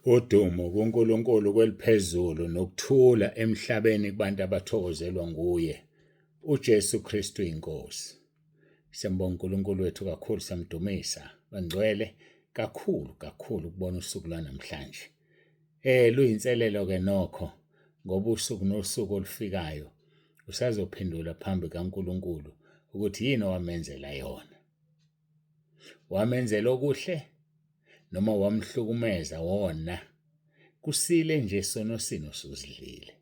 Udumo kuNkulunkulu kweliphezulu nokuthula emhlabeni kubantu abathokozelwa nguye uJesu Kristu inkosi. Siyambonga uNkulunkulu wethu kakhulu, siyamdumisa bangcwele kakhulu kakhulu ukubona usuku lwanamhlanje. Luyinselelo ke nokho ngoba usuku nosuku olufikayo usazophendula phambi kaNkulunkulu ukuthi yini owamenzela yona. Wamenzela okuhle noma wamhlukumeza wona. Kusile nje sono sini usuzidlile.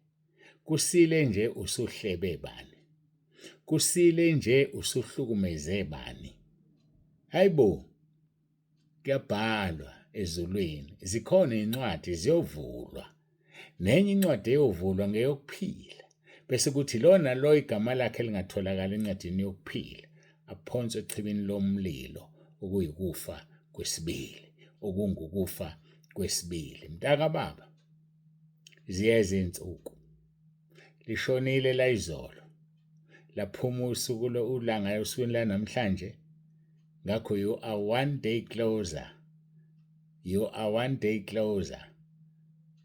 Kusile nje usuhlebe bani. Kusile nje usuhlukumeze bani. Hayibo, kuyabhalwa ezulwini, zikhona iy'ncwadi ziyovulwa. Nenye incwadi eyovulwa ngeyokuphila, bese kuthi lo nalo igama lakhe lingatholakala encwadini yokuphila, aphonswe echibini lomlilo okuyikufa kwesibili, okungukufa kwesibili. Mntaka baba, ziyeza iy'nsuku, lishonile layizolo, laphuma usuku ulanga osukwini lanamhlanje. Ngakho you are one day closer, you are one day closer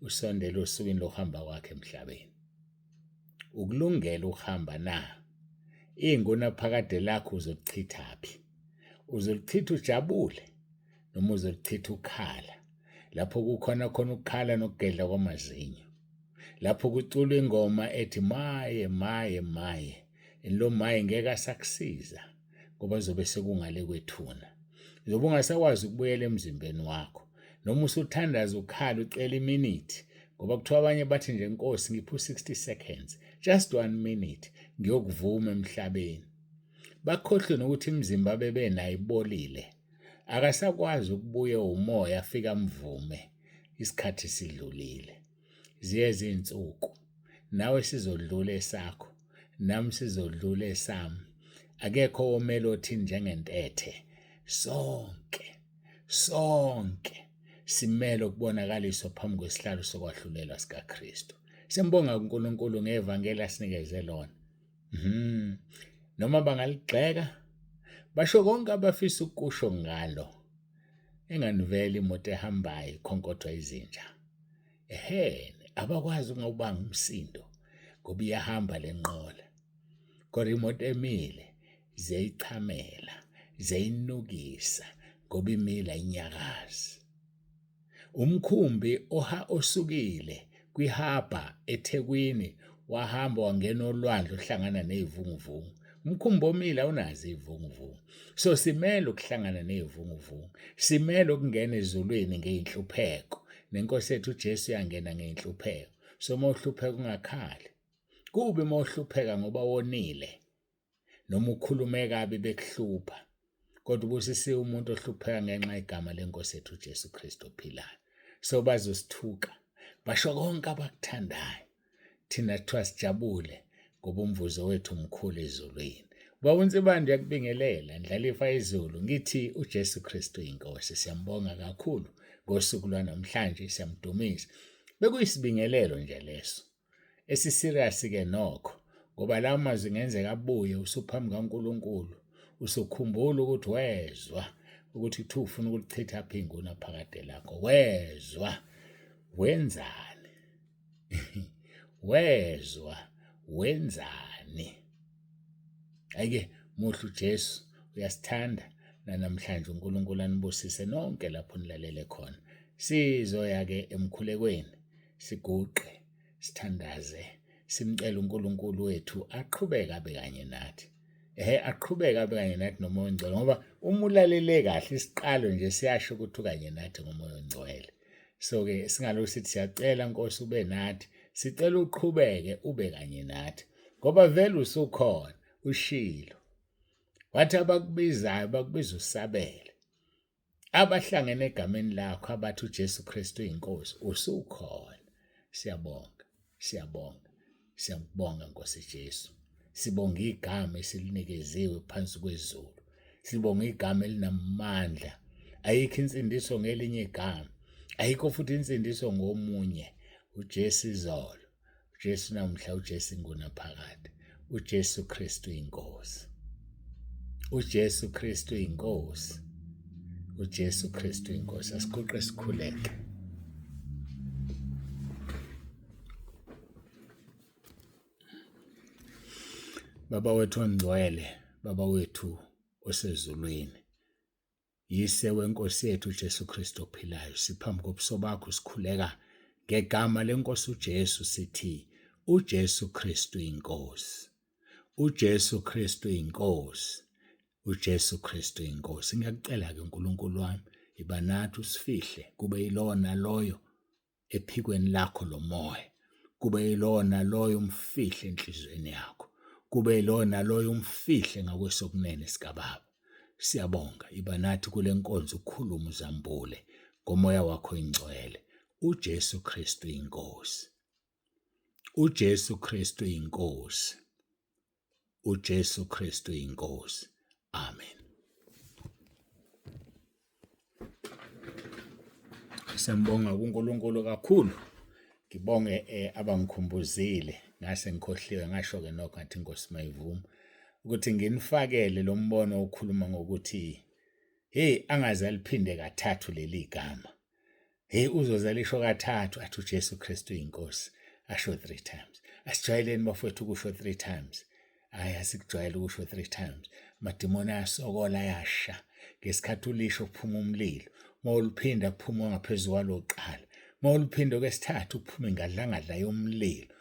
usondele osukwini lokuhamba kwakhe emhlabeni. Ukulungela ukuhamba na? Ingunaphakade lakho uzolichithaphi? Uzolichitha ujabule noma uzolichitha ukhala? Lapho kukhona khona ukukhala nokugedla kwamazinyo. Lapho kuculwa ingoma ethi maye maye maye, lo maye ngeke asakusiza ngoba zobe sekungale kwethuna. Uzobe ungasakwazi ukubuyela emzimbeni wakho. Noma usuthandaza ukhala ucela iminithi ngoba kuthiwa abanye bathi nje Nkosi ngiphe u-60 seconds, just 1 minute ngiyokuvuma emhlabeni. Bakhohlwe nokuthi imizimba bebenayo ibolile. Akasakwazi ukubuya umoya afike amvume, isikhathi sidlulile. Ziyeza iy'nsuku, nawe sizodlula esakho, nami sizodlula esami. Akekho owomele othini njengentethe. Sonke, sonke simele ukubonakaliswa phambi kwesihlalo sokwahlulelwa sikaKristu. Simbonga uNkulunkulu ngevangeli asinikeze lona. Noma bangaligxeka, basho konke abafisa ukukusho ngalo. Enganiveli imoto ehambayo ikhonkothwa izinja. Ehhe, abakwazi ukungawubanga umsindo ngoba iyahamba le nqola. Kodwa imoto emile ziyayichamela, ziyayinukisa ngoba imile ayinyakazi. Umkhumbi oha osukile kwihabha eThekwini wahamba wangena olwandle uhlangana nezivunguvungu. Umkhumbi omile awunazo iy'vunguvungu. So simele ukuhlangana ney'vunguvungu, simele ukungena ezulwini ngey'nhlupheko. Nenkosi yethu uJesu yangena ngey'nhlupheko. So uma uhlupheka ungakhali. Kubi uma uhlupheka ngoba wonile noma ukhulume kabi bekuhlupha. Kodwa ubusisiwe umuntu ohlupheka ngenxa yegama lenkosi yethu uJesu Kristu ophilayo. So bazosithuka, basho konke abakuthandayo. Thina kuthiwa sijabule ngoba umvuzo wethu mkhulu ezulwini. Baba uNsibande uyakubingelela, ndlalifa izulu, ngithi uJesu Kristu inkosi. Siyambonga kakhulu ngosuku lwanamhlanje, siyamdumisa. Bekuyisibingelelo nje leso. Esiserious ke nokho ngoba lawo mazwi ngenzeka abuye usuphambi kaNkulunkulu usukhumbula ukuthi wezwa ukuthi kuthiwa ufuna ukulichitha phi ingunaphakade lakho, wezwa wenzani? Wezwa wenzani? Ayike muhle uJesu, uyasithanda nanamhlanje. uNkulunkulu anibusise nonke lapho nilalele khona. Sizoya ke emkhulekweni, siguqe, sithandaze, simcele uNkulunkulu wethu aqhubeke abe kanye nathi. Ehhe, aqhubeke abe kanye nathi noMoya oNgcwele, ngoba uma ulalele kahle isiqalo nje siyasho ukuthi ukanye nathi ngoMoya oNgcwele. So-ke singalokhu sithi siyacela Nkosi ube nathi, sicela uqhubeke ube kanye nathi ngoba vele usukhona, ushilo. Wathi abakubizayo bakubiza usabele. Abahlangene egameni lakho abathi uJesu Kristu uyinkosi, usukhona. Siyabonga, siyabonga, siyakubonga Nkosi Jesu. Sibonga igama esilinikeziwe phansi kwezulu. Sibonga igama elinamandla. Ayikho insindiso ngelinye igama. Ayikho futhi insindiso ngomunye. uJesu izolo, uJesu namhla, uJesu ingunaphakade. uJesu Kristu inkosi. uJesu Kristu inkosi. uJesu Kristu inkosi. Asiguqe sikhuleke. Baba wethu ongcwele, Baba wethu osezulwini, Yise wenkosi yethu uJesu Kristu ophilayo, siphambi kobuso bakho sikhuleka ngegama lenkosi uJesu sithi uJesu Kristu inkosi. UJesu Kristu inkosi. UJesu Kristu inkosi. Ngiyakucela ke uNkulunkulu wami, iba nathi usifihle kube yilona loyo ephikweni lakho lomoya kube yilowo naloyo umfihle enhliziyweni yakho kube yilowo naloyo umfihle ngakwesokunene sikababa siyabonga iba nathi kule nkonzo ukhulume uzambule ngomoya wakho ingcwele uJesu Kristu inkosi uJesu Kristu inkosi uJesu Kristu inkosi amen Siyambonga kuNkulunkulu kakhulu. Ngibonge eh, abangikhumbuzile ngase ngikhohliwe ngasho ke nokho ngathi inkosi mayivuma ukuthi nginifakele lo mbono okhuluma ngokuthi hey angaze aliphinde kathathu leli gama. Hey uzoze alisho kathathu athi uJesu Kristu inkosi asho 3 times. Asijwayeleni bafowethu ukusho 3 times. Hayi asikujwayele ukusho 3 times. Amadimoni ayasokola ayasha. Ngesikhathi ulisho kuphuma umlilo. Uma uluphinda kuphuma ongaphezu kwaloqala. Uma uluphinda okwesithathu kuphuma ingadlangadla yomlilo.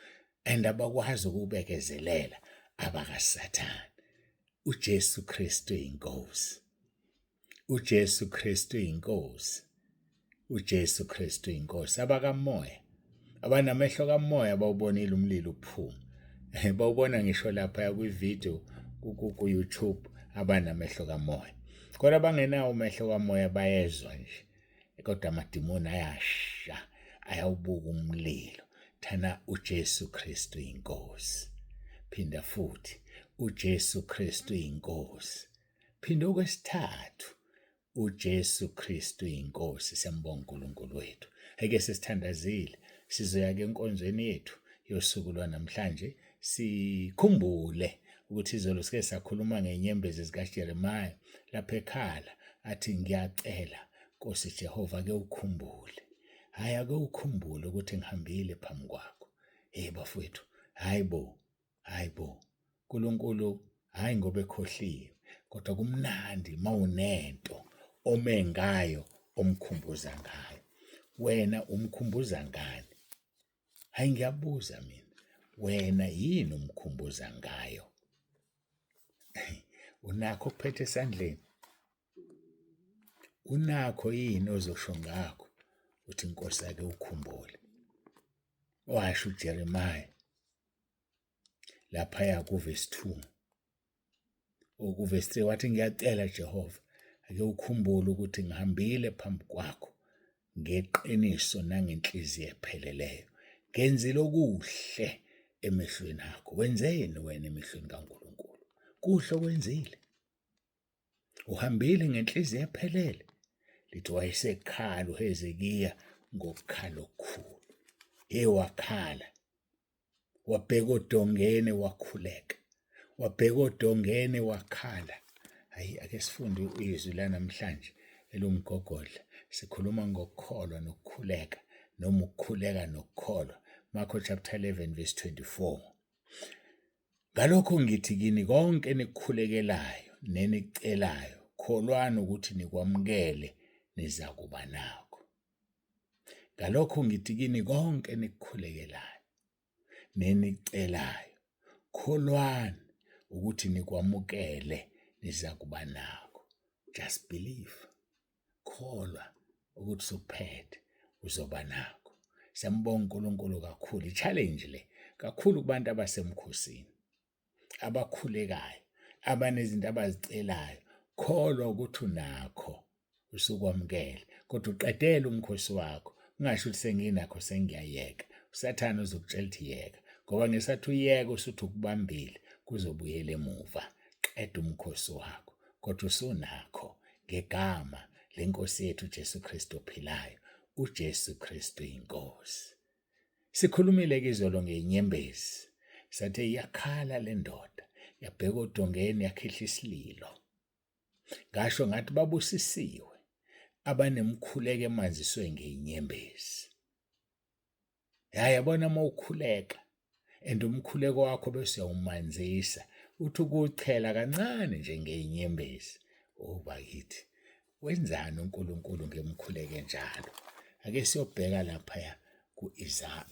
And abakwazi ukubekezelela abakaSathane. uJesu Kristu inkosi. uJesu Kristu inkosi. uJesu Kristu inkosi. Abakamoya abanamehlo kamoya bawubonile umlilo uphuma. Bawubona ngisho lapha kwi-video ku-YouTube abanamehlo kamoya. Kodwa abangenawo amehlo kamoya bayezwa nje. Kodwa amadimoni ayasha, ayawubuka umlilo. Thana uJesu Kristu inkosi. Phinda futhi uJesu Kristu inkosi. Phinda okwesithathu uJesu Kristu inkosi. Siyambonga uNkulunkulu wethu. Ake sesithandazile, sizoya ke enkonzweni yethu yosuku lwanamhlanje sikhumbule ukuthi izolo sike sakhuluma ngenyembezi zikaJeremiah lapha ekhala athi ngiyacela Nkosi Jehova ake ukhumbule. Hayi ake ukhumbule ukuthi ngihambile phambi kwakho. Hey bafowethu, hayi bo. Hayi bo, uNkulunkulu hayi ngoba ekhohliwe, kodwa kumnandi mawunento ome ngayo omkhumbuza ngayo. Wena umkhumbuza ngani? Hayi ngiyabuza mina, wena yini umkhumbuza ngayo? Unakho okuphethe esandleni? Unakho yini ozosho ngakho uthi inkosi ake ukhumbule? Washo uJeremiah laphaya kuvesi 2 okuvesi 3 wathi ngiyacela Jehova ake ukhumbule ukuthi ngihambile phambi kwakho ngeqiniso nangenhliziyo epheleleyo ngenzile okuhle emehlweni akho wenzeni wena emehlweni kaNkulunkulu kuhle okwenzile uhambile ngenhliziyo ephelele lithi wayesekhala uHezekiya ngokukhala okukhulu hey wakhala wabheka odongeni wakhuleka wabheka odongeni wakhala hayi ake sifunde izwi lanamhlanje elumgogodla sikhuluma ngokukholwa nokukhuleka noma ukukhuleka nokukholwa Marko chapter 11 verse 24 Ngalokho ngithi kini konke enikukhulekelayo nenikucelayo kholwani ukuthi nikwamukele nizakuba nakho. Ngalokho ngithi kini konke enikukhulekelayo nenikucelayo kholwani ukuthi nikwamukele nizakuba nakho. Just believe. Kholwa ukuthi usuphethe uzoba nakho. Siyambonga uNkulunkulu kakhulu. I-challenge le kakhulu kubantu abasemkhosini abakhulekayo abanezinto abazicelayo. Kholwa ukuthi unakho usukwamukele kodwa uqedele umkhosi wakho ungasho ukuthi senginakho sengiyayeka usathane uzokutshela ukuthi yeka ngoba ngesathi uyeka usuthi ukubambile kuzobuyela emuva qeda umkhosi wakho kodwa usunakho ngegama lenkosi yethu uJesu Kristu ophilayo uJesu Kristu inkosi Sikhulumile ke izolo ngenyembezi sathe iyakhala le ndoda yabheka odongeni yakhihla isililo Ngasho ngathi babusisiwe abanemkhuleko emanziswe ngezinyembezi. Ya yabona uma ukhuleka and umkhuleko wakho bese uyawumanzisa. Uthi ukuchela kancane nje ngey'nyembezi. Oh bakithi, wenzani uNkulunkulu ngemkhuleko enjalo? Ake siyobheka laphaya ku-Iza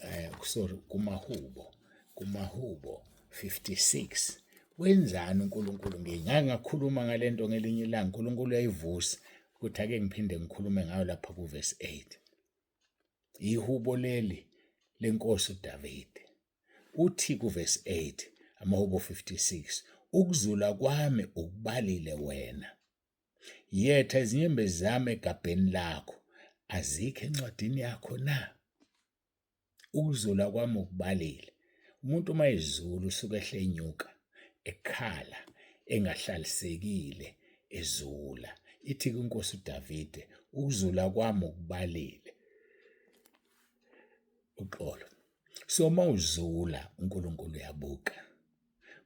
sorry kumaHubo, kumaHubo 56. Wenzani uNkulunkulu? Ngake ngakhuluma ngale nto ngelinye ilanga, uNkulunkulu uyayivusa ukuthi ake ngiphinde ngikhulume ngayo lapha kuvesi 8. Ihubo leli lenkosi uDavide. Uthi kuvesi 8, amaHubo 56, ukuzula kwami ukubalile wena. Yetha izinyembezi zami egabheni lakho, azikho encwadini yakho na? Ukuzula kwami ukubalile. Umuntu uma ezula usuke ehle enyuka, ekhala, engahlalisekile, ezula. Ithi-ke inkosi uDavide, ukuzula kwami ukubalile. Uxolo. So uma uzula uNkulunkulu uyabuka.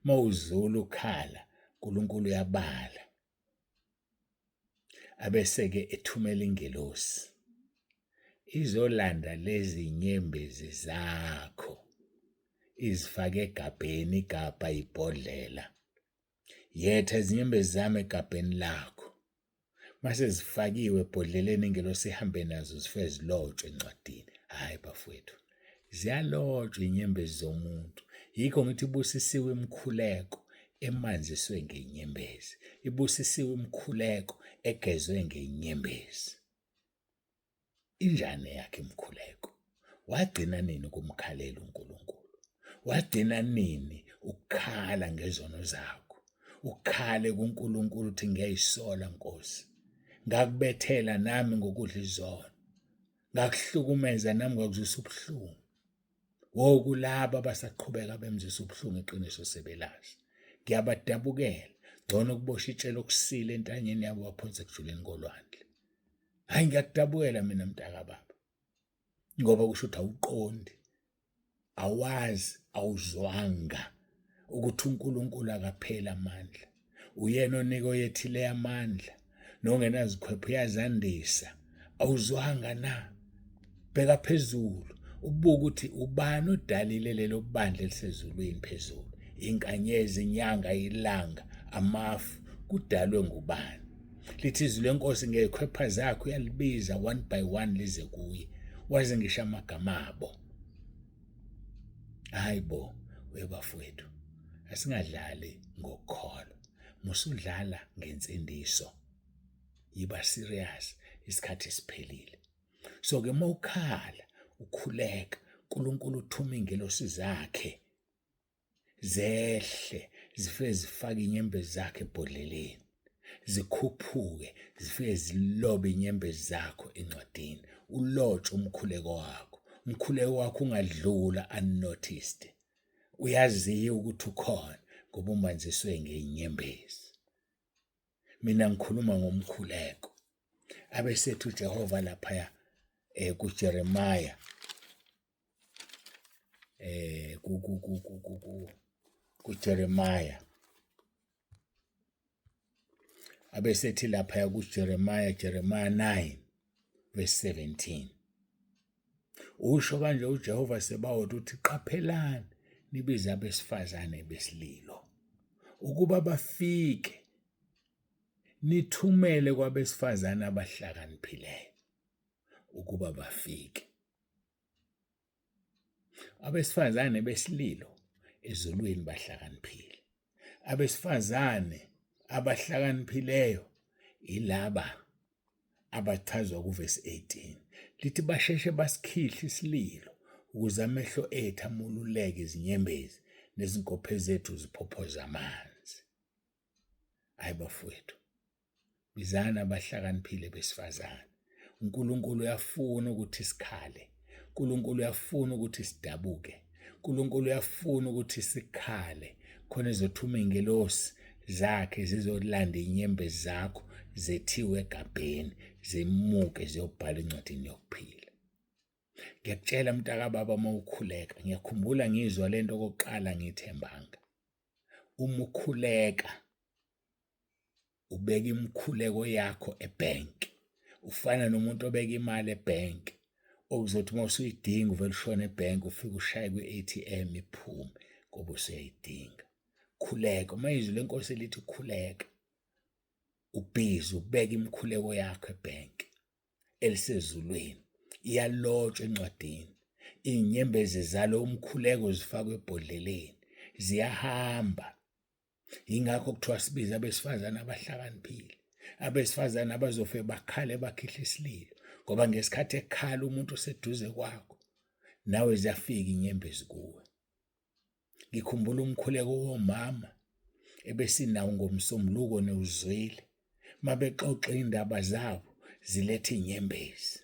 Uma uzula ukhala, uNkulunkulu uyabala. Abese-ke ethumela ingelosi izolanda lezi nyembezi zakho izifake egabheni, igabha ibhodlela. Yetha izinyembezi zami egabheni lakho. Mase zifakiwe ebhodleleni ingelosi ihambe nazo zifike zilotshwe encwadini. Hhayi bafowethu, ziyalotshwa iy'nyembezi zomuntu. Yikho ngithi ibusisiwe imikhuleko emanziswe ngey'nyembezi, ibusisiwe imikhuleko egezwe ngey'nyembezi. Injani eyakhe imikhuleko? Wagcina nini ukumkhalela uNkulunkulu? Wagcina nini ukukhala ngezono zakho? Ukhale kuNkulunkulu uthi ngiyayisola Nkosi. Ngakubethela nami ngokudla izono. Ngakuhlukumeza nami ngakuzwisa ubuhlungu. Wokulaba abasaqhubeka bemzwisa ubuhlungu iqiniso sebelazi. Ngiyabadabukela. Ngcono ukubosha itshela okusile entanyeni yabo baphonse ekujuleni kolwandle. Hayi ngiyakudabukela mina mntakababa. Ngoba kusho ukuthi awuqondi. Awazi, awuzwanga ukuthi uNkulunkulu akapheli amandla. Uyena onika oyethile amandla nongenazikhwepha uyazandisa. Awuzwanga na? Bheka phezulu ubuke ukuthi ubani odalile lelo bandla elisezulwini phezulu. Inkanyezi, inyanga, ilanga, amafu kudalwe ngubani? Lithi izwi lenkosi ngezikhwepha zakhe uyalibiza one by one lize kuye. Wazi ngisho amagama abo. Hayi bo, webafowethu, asingadlali ngokukholwa. Musudlala ngensindiso. Yiba serious, isikhathi siphelile. So ke mawukhala ukhuleka, uNkulunkulu uthuma ingelosi zakhe zehle zifike zifake inyembezi zakhe ebhodleleni zikhuphuke zifike zilobe inyembezi zakho encwadini ulotshe umkhuleko wakho umkhuleko wakho ungadlula unnoticed uyaziwa ukuthi ukhona ngoba umanziswe ngenyembezi mina ngikhuluma ngomkhuleko abesethu uJehova laphaya kuJeremiah ku ku ku ku ku ku kuJeremiah abesethi lapha kuJeremiah Jeremiah 9 verse 17 usho kanje uJehova Sebawoti uthi qaphelani nibize abesifazane besililo ukuba bafike nithumele kwabesifazane abahlakaniphileyo ukuba bafike. Abesifazane besililo ezulwini bahlakaniphile. Abesifazane abahlakaniphileyo ilaba abachazwa kuvesi 18 lithi basheshe basikhihle isililo ukuze amehlo ethu amululeke izinyembezi nezinkophe zethu ziphophoze amanzi. Hayi bafowethu, Bizani abahlakaniphile besifazane. uNkulunkulu uyafuna ukuthi sikhale. uNkulunkulu uyafuna ukuthi sidabuke. uNkulunkulu uyafuna ukuthi sikhale. Khona ezothuma ingelosi zakhe zizolanda inyembezi zakho zethiwe egabheni zimuke ziyobhala encwadini yokuphila. Ngiyakutshela mntakababa uma ukhuleka, ngiyakhumbula ngizwa lento okokuqala ngiyithembanga. Uma ukhuleka ubeka imikhuleko yakho ebhenki ufana nomuntu obeka imali ebhenki okuzothi uma usuyidinga uvele ushone ebhenki ufike ushaye kwi-ATM iphume ngoba usuyayidinga. Khuleka, uma izwi lenkosi lithi khuleka, ubhizi ubeka imikhuleko yakho ebhenki elisezulwini, iyalotshwa encwadini. Iy'nyembezi zalo umkhuleko zifakwe ebhodleleni, ziyahamba. Yingakho kuthiwa sibize abesifazane abahlakaniphile, abesifazane abazofe bakhale bakhihle isililo, ngoba ngesikhathi ekhala umuntu oseduze kwakho, nawe ziyafika inyembezi kuwe. Ngikhumbula umkhuleko womama ebesinawo ngoMsombuluko niwuzwile, mabexoxa iy'ndaba zabo ziletha iy'nyembezi.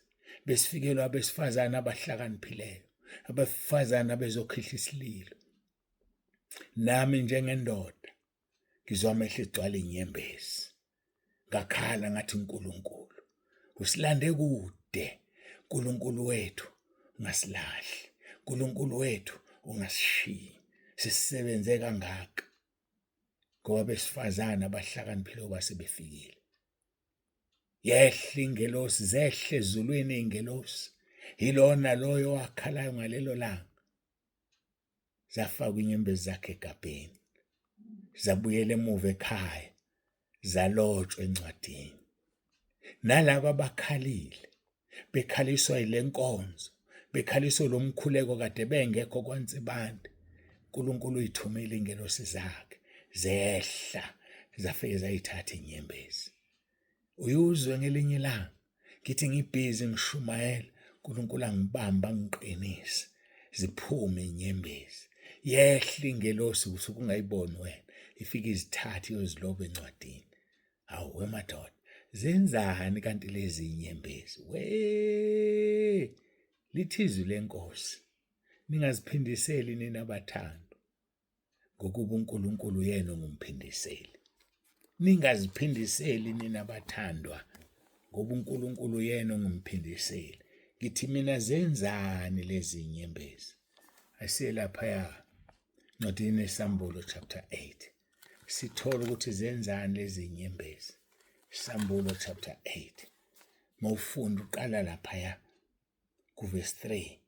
Besifikelwa abesifazane abahlakaniphileyo, abesifazane abezokhihla isililo. Nami njengendoda ngizwa amehlo egcwala inyembezi, ngakhala ngathi uNkulunkulu usilande kude, uNkulunkulu wethu ungasilahli, uNkulunkulu wethu ungasishiyi, sisisebenze kangaka ngoba besifazane abahlakaniphile basebefikile. Yehla ingelosi, zehle ezulwini iy'ngelosi, yilona loyo owakhalayo ngalelo langa. Zafakwa inyembezi zakhe egabheni, zabuyela emuva ekhaya, zalotshwa encwadini. Nalabo abakhalile bekhaliswa yile nkonzo, bekhaliswa lo mkhuleko kade bengekho kwaNsibande, uNkulunkulu uyithumile ingelosi zakhe zehla zafike zayithatha inyembezi. Uyuzwe ngelinye ilanga ngithi ngibhizi ngishumayela, uNkulunkulu angibamba angiqinise, ziphume inyembezi, yehle ingelosi usuke ungayiboni wena, ifike izithathe iyoziloba encwadini. Hawu wemadoda, zenzani kanti lezi inyembezi? We lithi izwi lenkosi, ningaziphindiseli nina bathandwa, ngokuba uNkulunkulu uyena ongumphindiseli. Ningaziphindiseli nina bathandwa, ngoba uNkulunkulu uyena ongumphindiseli. Ngithi mina zenzani lezi nyembezi? Asiye laphaya ncwadini yeSambulo chapter 8 sithole ukuthi zenzani lezi nyembezi. Sambulo chapter 8 mawufunda uqala laphaya kuvesi 3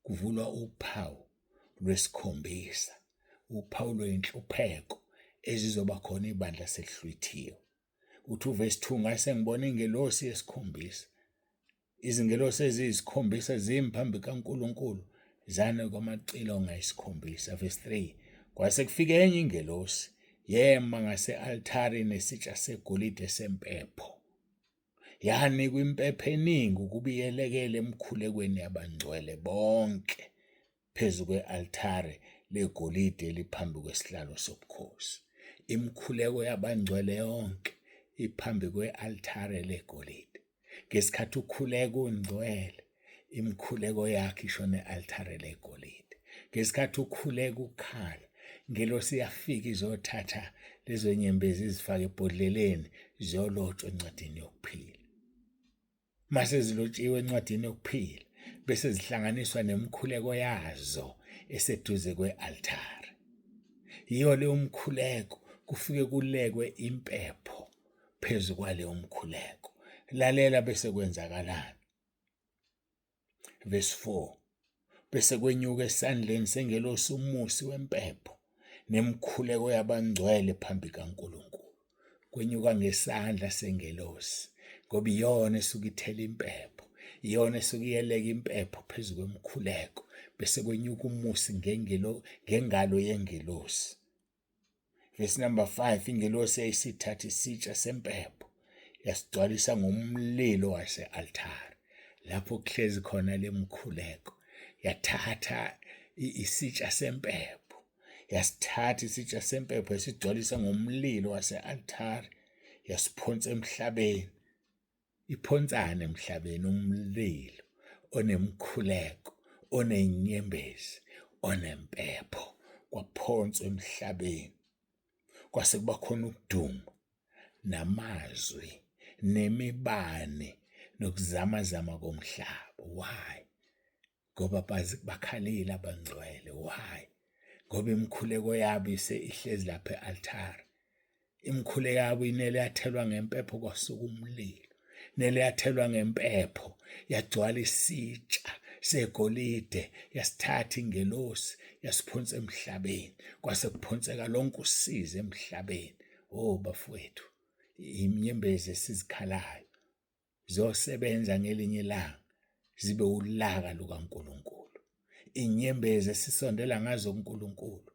kuvulwa uphawu lwesikhombisa, uphawu lwenhlupheko ezizoba khona ibandla selihlwithiwe. Uthi uvesi 2 ngase ngibona ingelosi yesikhombisa, izingelosi eziyisikhombisa zimi phambi kaNkulunkulu zane kwamacilongo ayisikhombisa. Verse 3 kwase kufika enye ingelosi yema ngase-altare nesitsha segolide sempepho, yanikwa impepho eningi ukuba iyelekele emkhulekweni yabangcwele bonke phezu kwe-altare legolide eliphambi kwesihlalo sobukhosi. Imikhuleko yabangcwele yonke iphambi kwe-altare legolide. Ngesikhathi ukhuleka ungcwele, imikhuleko yakhe ishona e-altare legolide. Ngesikhathi ukhuleka ukhala, ingelosi iyafika izothatha lezo nyembezi izifake ebhodleleni ziyolotshwa encwadini yokuphila. Mase zilotshiwe encwadini yokuphila, bese zihlanganiswa nemikhuleko yazo eseduze kwe-altare. Yiyo leyo mkhuleko kufike kulekwe impepho phezu kwaleyo mkhuleko. Lalela bese kwenzakalani. Verse 4 bese kwenyuka esandleni sengelosi umusi wempepho nemikhuleko yabangcwele phambi kaNkulunkulu. Kwenyuka ngesandla sengelosi ngoba iyona esuke ithela impepho, iyona esuke iyeleka impepho phezu kwemikhuleko, bese kwenyuka umusi ngengelo ngengalo yengelosi. Verse number 5 ingelosi yayisithatha isitsha sempepho yasigcwalisa ngomlilo wase-altare lapho kuhlezi khona lemkhuleko, yathatha isitsha sempepho yasithatha isitsha sempepho yasigcwalisa ngomlilo wase-altare yasiphonsa emhlabeni. Iphonsana emhlabeni umlilo onemkhuleko, onenyembezi, onempepho, kwaphonswa emhlabeni. Kwase kuba khona ukuduma namazwi nemibane nokuzamazama komhlaba. Why? Ngoba bakhalile abangcwele. Why? Ngoba imikhuleko yabo ise ihlezi lapha e-altare. Imikhuleko yabo inele yathelwa ngempepho kwasuka umlilo, nele yathelwa ngempepho yagcwala isitsha segolide yasithatha ingelosi yasiphonsa emhlabeni kwase kuphonseka lonke usizi emhlabeni. Oh bafowethu, inyembezi esizikhalayo ziyosebenza ngelinye ilanga zibe ulaka lukaNkulunkulu. Inyembezi esisondela ngazo kuNkulunkulu,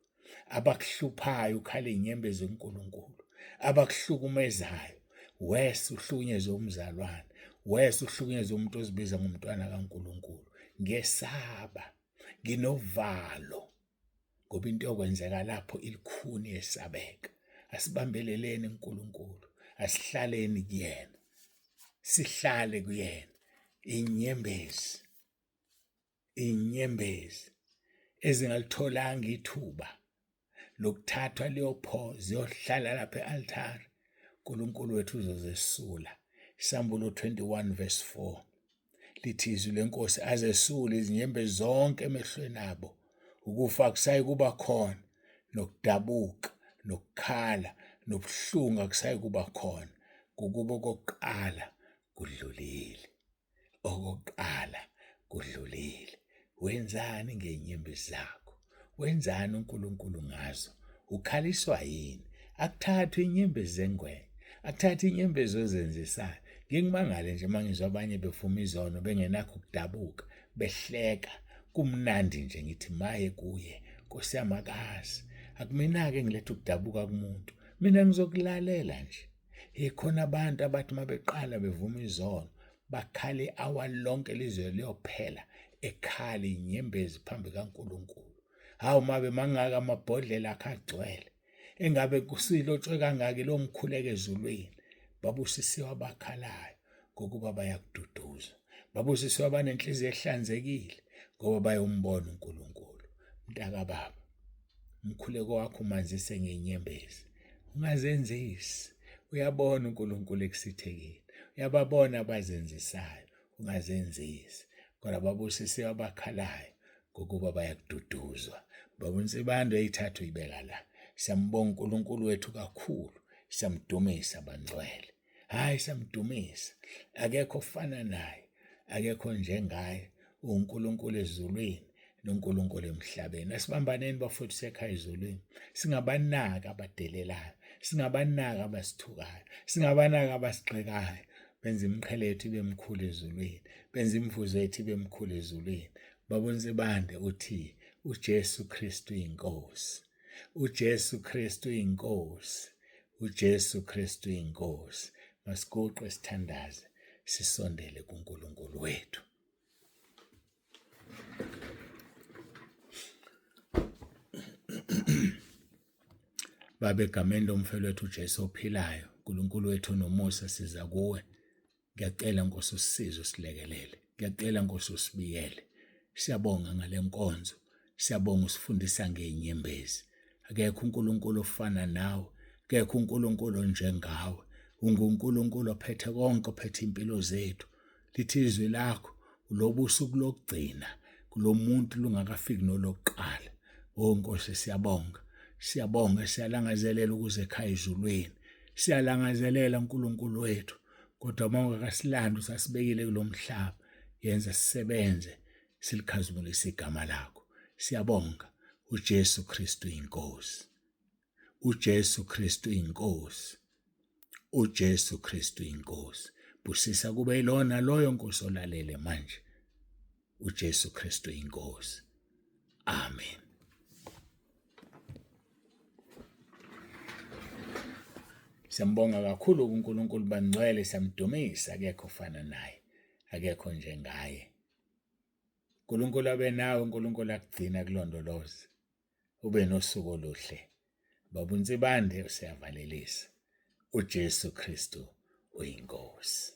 abakuhluphayo ukhala inyembezi kuNkulunkulu, abakuhlukumezayo wese uhlukunyezwe umzalwane, wese uhlukunyezwe umuntu ozibiza ngomntwana kaNkulunkulu. Ngiyesaba, nginovalo ngoba into yokwenzeka lapho ilikhuni yesabeka. Asibambeleleni kuNkulunkulu, asihlaleni kuyena, sihlale kuyena. Inyembezi, inyembezi ezingalitholanga ithuba lokuthathwa liyopho ziyohlala lapha e-altare. uNkulunkulu wethu uzozesula. Isambulo 21 verse 4 lithi izwi lenkosi azesule izinyembezi zonke emehlweni abo, ukufa akusayi kuba khona, nokudabuka, nokukhala, nobuhlungu akusayi kuba khona, ngokuba okokuqala kudlulile. Okokuqala kudlulile. Wenzani ngey'nyembezi zakho? Wenzani uNkulunkulu ngazo? Ukhaliswa yini? Akuthathwe inyembezi zengwenya, akuthathwe inyembezi ozenzisayo. Ngike ngimangale nje uma ngizwa abanye bevuma izono bengenakho ukudabuka, behleka, kumnandi nje ngithi maye kuye, Nkosi yami akazi. Akumina-ke ngiletha ukudabuka kumuntu, mina ngizokulalela nje. Yikhona abantu abathi uma beqala bevuma izono bakhale i-hour lonke lizwe liyophela ekhala inyembezi phambi kaNkulunkulu. Hawu mabe mangaka amabhodlela akhe agcwele. Engabe kusilotshwe kangaki lo mkhuleko ezulwini. Babusisiwe abakhalayo ngokuba bayakududuzwa. Babusisiwe abanenhliziyo ehlanzekile ngoba bayombona uNkulunkulu. Mntakababa, umkhuleko wakho umanzise ngenyembezi. Ungazenzisi. Uyabona uNkulunkulu ekusithekile. Uyababona abazenzisayo. Ungazenzisi. Kodwa babusisiwe abakhalayo ngokuba bayakududuzwa. Baba uNsibande uyayithatha uyibeka la. Siyambonga uNkulunkulu wethu kakhulu. Siyamdumisa bangcwele. Hayi siyamdumisa. Akekho ofana naye. Akekho njengaye. UNkulunkulu ezulwini noNkulunkulu emhlabeni. Asibambaneni bafowethu sekhaya ezulwini. Singabanaki abadelelayo, singabanaki abasithukayo, singabanaki abasigxekayo. Benza imiqhele yethu ibe mkhulu ezulwini, benza imivuzo yethu ibe mkhulu ezulwini. Baba uNsibande uthi uJesu Kristu inkosi. uJesu Kristu inkosi. uJesu Kristu inkosi. Masiguqe sithandaze sisondele kuNkulunkulu wethu. Baba, egameni lomfelo wethu uJesu ophilayo, uNkulunkulu wethu onomusa, siza kuwe. Ngiyacela Nkosi usisize usilekelele. Ngiyacela Nkosi usibiyele. Siyabonga ngale nkonzo. Siyabonga usifundisa ngey'nyembezi. Akekho uNkulunkulu ofana nawe. Akekho uNkulunkulu onjengawe. UnguNkulunkulu ophethe konke, ophethe impilo zethu. Lithi izwi lakho lobu usuku lokugcina kulomuntu lungakafiki nolokuqala. Oh Nkosi siyabonga. Siyabonga siyalangazelela ukuze ekhaya ezulwini. Siyalangazelela uNkulunkulu wethu. Kodwa uma ungakasilandi usasibekile kulomhlaba, yenza sisebenze silikhazimulise igama lakho. Siyabonga uJesu Kristu inkosi. uJesu Kristu inkosi. uJesu Kristu inkosi. Busisa kube yilona loyo Nkosi olalele manje. uJesu Kristu inkosi. Amen. Siyambonga kakhulu kuNkulunkulu bangcwele, siyamdumisa, akekho ofana naye, akekho njengaye. uNkulunkulu abe nawe, uNkulunkulu akugcina kulondoloze. Ube nosuku oluhle. Baba uNsibande useyavalelisa. uJesu Kristu uyiNkosi.